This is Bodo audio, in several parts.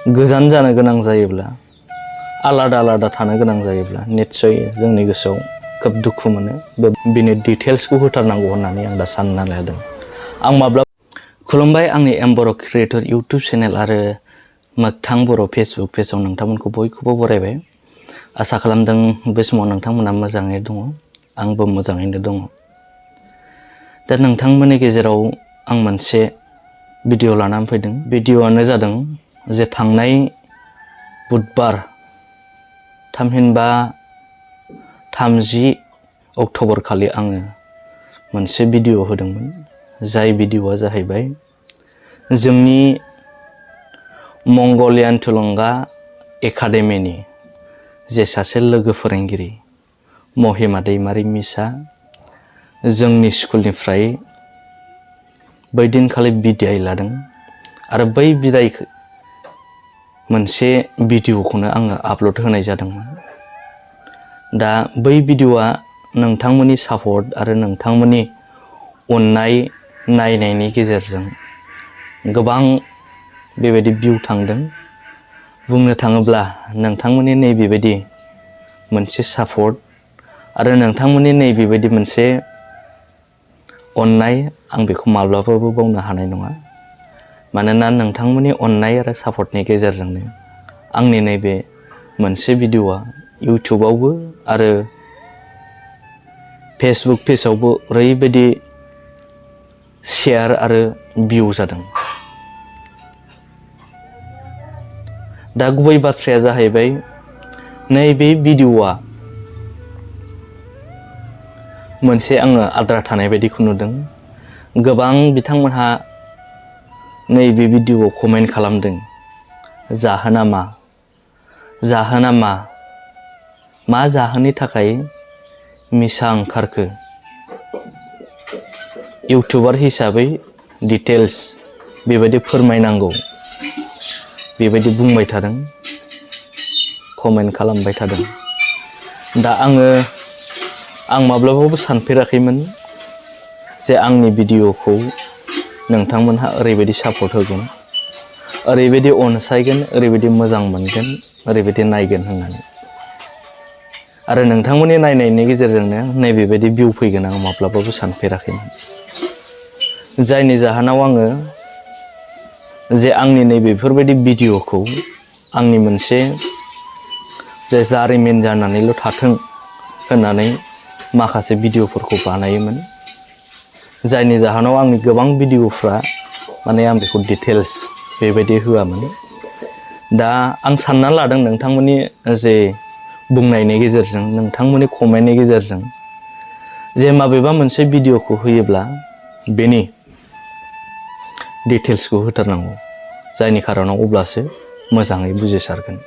गोजान जानो गोनां जायोब्ला आलादा आलादा थानो गोनां जायोब्ला निश्चय जोंनि गोसोआव खोब दुखु मोनो। बिनि डिटेल्सखौ होथारनांगौ होननानै आं दा सानना लादों। आं माब्ला खुलुमबाय आंनि एम बर' क्रिएटर इउटुब चेनेल आरो मोगथां बर' फेसबुक पेजाव नोंथांमोनखौ बयखौबो बरायबाय। आसा खालामदों बे समाव नोंथांमोना मोजाङै दङ। आंबो मोजाङैनो दङ। दा नोंथांमोननि गेजेराव आं मोनसे भिडिअ लानानै फैदों। भिडिअआनो जादों जे थांनाय बुधबार थामहिनबा 30 अक्ट'बर खालि आङो मोनसे भिडिअ होदोंमोन। जाय भिडिअआ जाहैबाय जोंनि मंगलियान थुलुंगा एकाडेमिनि जे सासे लोगो फोरोंगिरि महिमा दैमारि मिसआ जोंनि स्कुलनिफ्राय बै दिनखालि बिदाय लादों आरो बै बिदाय मोनसे भिडिअखौनो आङो आपल'ड होनाय जादोंमोन। दा बै भिडिअआ नोंथांमोननि सापर्ट आरो नोंथांमोननि अननाय नायनायनि गेजेरजों गोबां बेबायदि भिउ थांदों। बुंनो थाङोब्ला नोंथांमोननि नैबेबायदि मोनसे सापर्ट आरो नोंथांमोननि नैबेबायदि मोनसे अननाय आं बेखौ माब्लाबाबो बावनो हानाय नङा। मानोना नोंथांमोननि अननाय आरो सापर्टनि गेजेरजोंनो आंनि नैबे मोनसे भिडिअआ इउटुबावबो आरो फेसबुक पेजावबो ओरैबायदि शेयार आरो भिउ जादों। दा गुबै बाथ्राया जाहैबाय नैबे भिडिअआ मोनसे आङो आद्रा थानाय बायदिखौ नुदों। गोबां बिथांमोनहा नैबे भिडिअआव कमेन्ट खालामदों, जाहोना मा? जाहोना मा? मा जाहोननि थाखाय मिसा ओंखारखो? इउटुबार हिसाबै डिटेल्स बेबायदि फोरमायनांगौ बेबायदि बुंबाय थादों, कमेन्ट खालामबाय थादों। दा आं माब्लाबाबो सानफेराखैमोन जे आंनि भिडिअखौ नोंथांमोनहा ओरैबायदि सापर्ट होगोन, ओरैबायदि अनसायगोन, ओरैबायदि मोजां मोनगोन, ओरैबायदि नायगोन होननानै। आरो नोंथांमोननि नायनायनि गेजेरजोंनो नैबेबायदि भिउ फैगोन आं माब्लाबाबो सानफेराखैमोन। जायनि जाहोनाव आङो जे आंनि नैबेफोरबायदि भिडिअखौ आंनि मोनसे जे जारिमिन जानानैल' थाथों होननानै माखासे भिडिअफोरखौ बानायोमोन। जायनि जाहोनाव आंनि गोबां भिडिअफ्रा माने आं बेखौ डिटेल्स बेबायदि होआमोन। दा आं सानना लादों नोंथांमोननि जे बुंनायनि गेजेरजों, नोंथांमोननि कमेन्टनि गेजेरजों जे माबेबा मोनसे भिडिअखौ होयोब्ला बेनि डिटेल्सखौ होथारनांगौ। जायनि खारनाव अब्लासो मोजाङै बुजिसारगोन।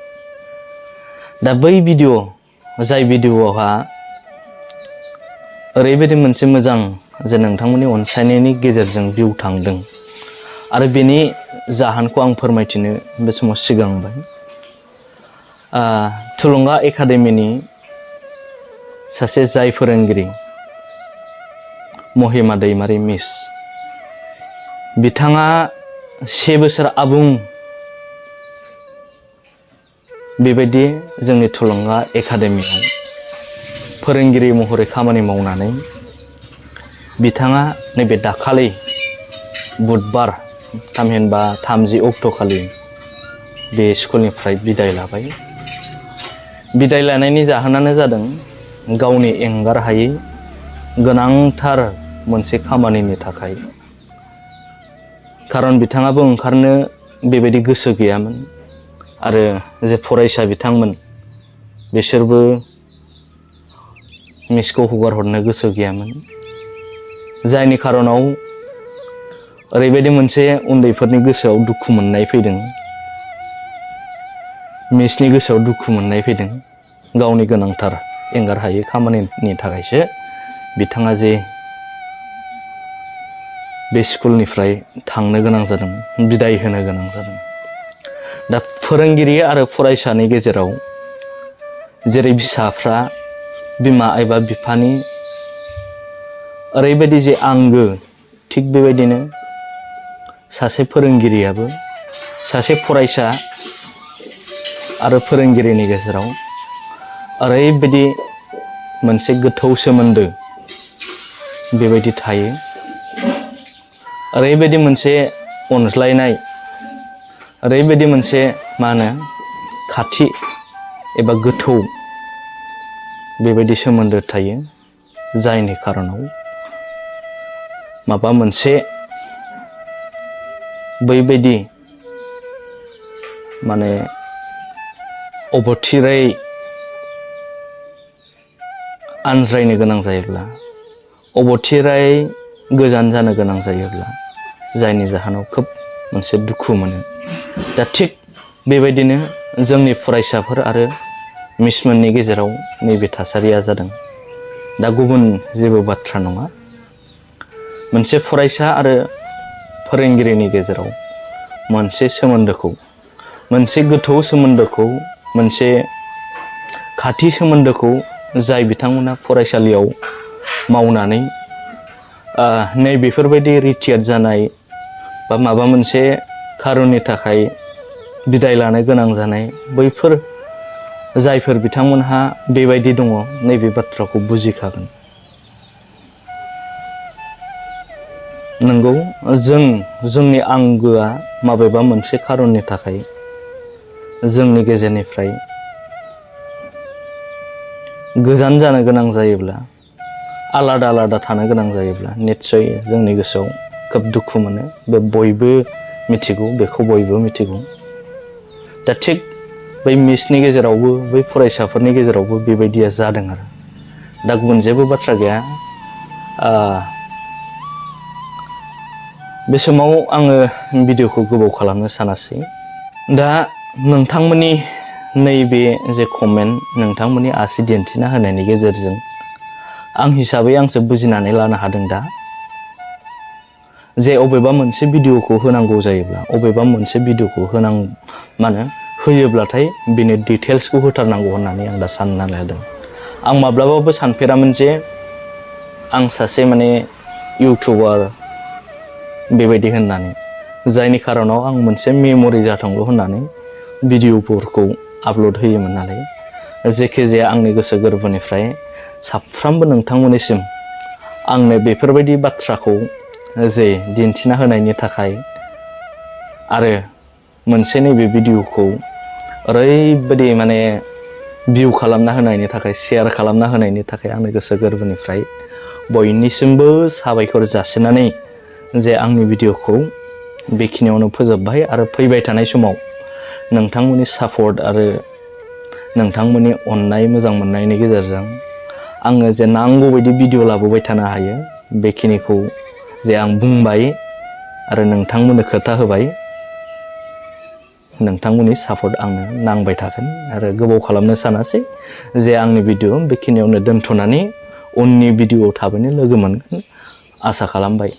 दा बै भिडिअ, जाय भिडिअआवहा ओरैबायदि मोनसे मोजां जे नोंथांमोननि अनसायनायनि गेजेरजों भिउ थांदों आरो बेनि जाहोनखौ आं फोरमायथिनो बे समाव सिगांबाय। थुलुंगा एकाडेमिनि सासे जाय फोरोंगिरि महिमा दैमारि मिस, बिथाङा 1 बोसोर आबुं बेबायदि जोंनि थुलुंगा एकाडेमियाव फोरोंगिरि महरै खामानि मावनानै बिथाङा नैबे दाखालि बुधबार थामहिनबा 30 अक्ट' खालि बे स्कुलनिफ्राय बिदाय लाबाय। बिदाय लानायनि जाहोनानो जादों गावनि एंगार हायै गोनांथार मोनसे खामानिनि थाखाय। खारन बिथाङाबो ओंखारनो बेबायदि गोसो गैयामोन आरो जे फरायसा बिथांमोन बिसोरबो मिसखौ हगार हरनो गोसो गैयामोन। जायनि खारनाव ओरैबायदि मोनसे उन्दैफोरनि गोसोआव दुखु मोननाय फैदों, मिसनि गोसोआव दुखु मोननाय फैदों। गावनि गोनांथार एंगार हायै खामानिनि थाखायसो बिथाङा जे बे स्कुलनिफ्राय थांनो गोनां जादों, बिदाय होनो गोनां जादों। दा फोरोंगिरि आरो फरायसानि गेजेराव जेरै फिसाफ्रा बिमा एबा बिफानि ओरैबायदि जे आंगो, थिग बेबायदिनो सासे फोरोंगिरियाबो सासे फरायसा आरो फोरोंगिरिनि गेजेराव ओरैबायदि मोनसे गोथौ सोमोन्दो बेबायदि थायो, ओरैबायदि मोनसे अनज्लायनाय, ओरैबायदि मोनसे खाथि एबा गोथौ बेबायदि सोमोन्दो थायो, जायनि खारनाव माबा मोनसे बैबायदि अबथिरै आनज्रायनो गोनां जायोब्ला, अबथिरै गोजान जानो गोनां जायोब्ला, जायनि जाहोनाव खोब मोनसे दुखु मोनो। दा थिग बेबायदिनो जोंनि फरायसाफोर आरो मिसमोननि गेजेराव नैबे थासारिया जादों। दा गुबुन जेबो बाथ्रा नङा, मोनसे फरायसा आरो फोरोंगिरिनि गेजेराव मोनसे सोमोन्दोखौ, मोनसे गोथौ सोमोन्दोखौ, मोनसे खाथि सोमोन्दोखौ जाय बिथांमोना फरायसालियाव मावनानै नैबेफोरबायदि रिटायार्ड जानाय बा माबा मोनसे खारननि थाखाय बिदाय लानो गोनां जानाय, बैफोर जायफोर बिथांमोनहा बेबायदि दङ, नैबे बाथ्राखौ बुजिखागोन। नंगौ, जोंनि आंगोआ माबेबा मोनसे खारननि थाखाय जोंनि गेजेरनिफ्राय गोजान जानो गोनां जायोब्ला, आलादा आलादा थानो गोनां जायोब्ला निस्सय जोंनि गोसोआव खोब दुखु मोनो। बे बयबो मिथिगौ, बेखौ बयबो मिथिगौ। दा थिग बै मिसनि गेजेरावबो, बै फरायसाफोरनि गेजेरावबो बेबायदिया जादों आरो। दा गुबुन जेबो बाथ्रा गैया। बे समाव आङो भिडिअखौ गोबाव खालामनो सानासै। दा नोंथांमोननि नैबे जे कमेन्ट, नोंथांमोननि आसि दिन्थिना होनायनि गेजेरजों आं हिसाबै आंसो बुजिनानै लानो हादों दा, जे अबेबा मोनसे भिडिअखौ होनांगौ जायोब्ला, अबेबा मोनसे भिडिअखौ होयोब्लाथाय बिनि डिटेल्सखौ होथारनांगौ होननानै आं दा सानना लादों। आं माब्लाबाबो सानफेरामोन जे आं सासे इउटुबार बेबायदि होननानै, जायनि खारनाव आं मोनसे मेम'रि जाथोंल' होननानै भिडिअफोरखौ आपल'ड होयोमोन नालाय। जेखिजाया आंनि गोसो गोरबोनिफ्राय साफ्रोमबो नोंथांमोननिसिम आंनो बेफोरबायदि बाथ्राखौ जे दिन्थिना होनायनि थाखाय आरो मोनसे नैबे भिडिअखौ ओरैबायदि भिउ खालामना होनायनि थाखाय, शेयार खालामना होनायनि थाखाय आंनि गोसो गोरबोनिफ्राय बयनिसिमबो साबायखर जासिनानै जे आंनि भिडिअखौ बेखिनियावनो फोजोबबाय। आरो फैबाय थानाय समाव नोंथांमोननि सापर्ट आरो नोंथांमोननि अननाय मोजां मोननायनि गेजेरजों आङो जे नांगौ बायदि भिडिअ लाबोबाय थानो हायो, बेखिनिखौ जे आं बुंबाय आरो नोंथांमोननो खोथा होबाय। नोंथांमोननि सापर्ट आंनो नांबाय थागोन आरो गोबाव खालामनो सानासै जे आंनि भिडिअ बेखिनियावनो दोनथ'नानै उननि भिडिअ थाबैनो लोगो मोनगोन आसा खालामबाय।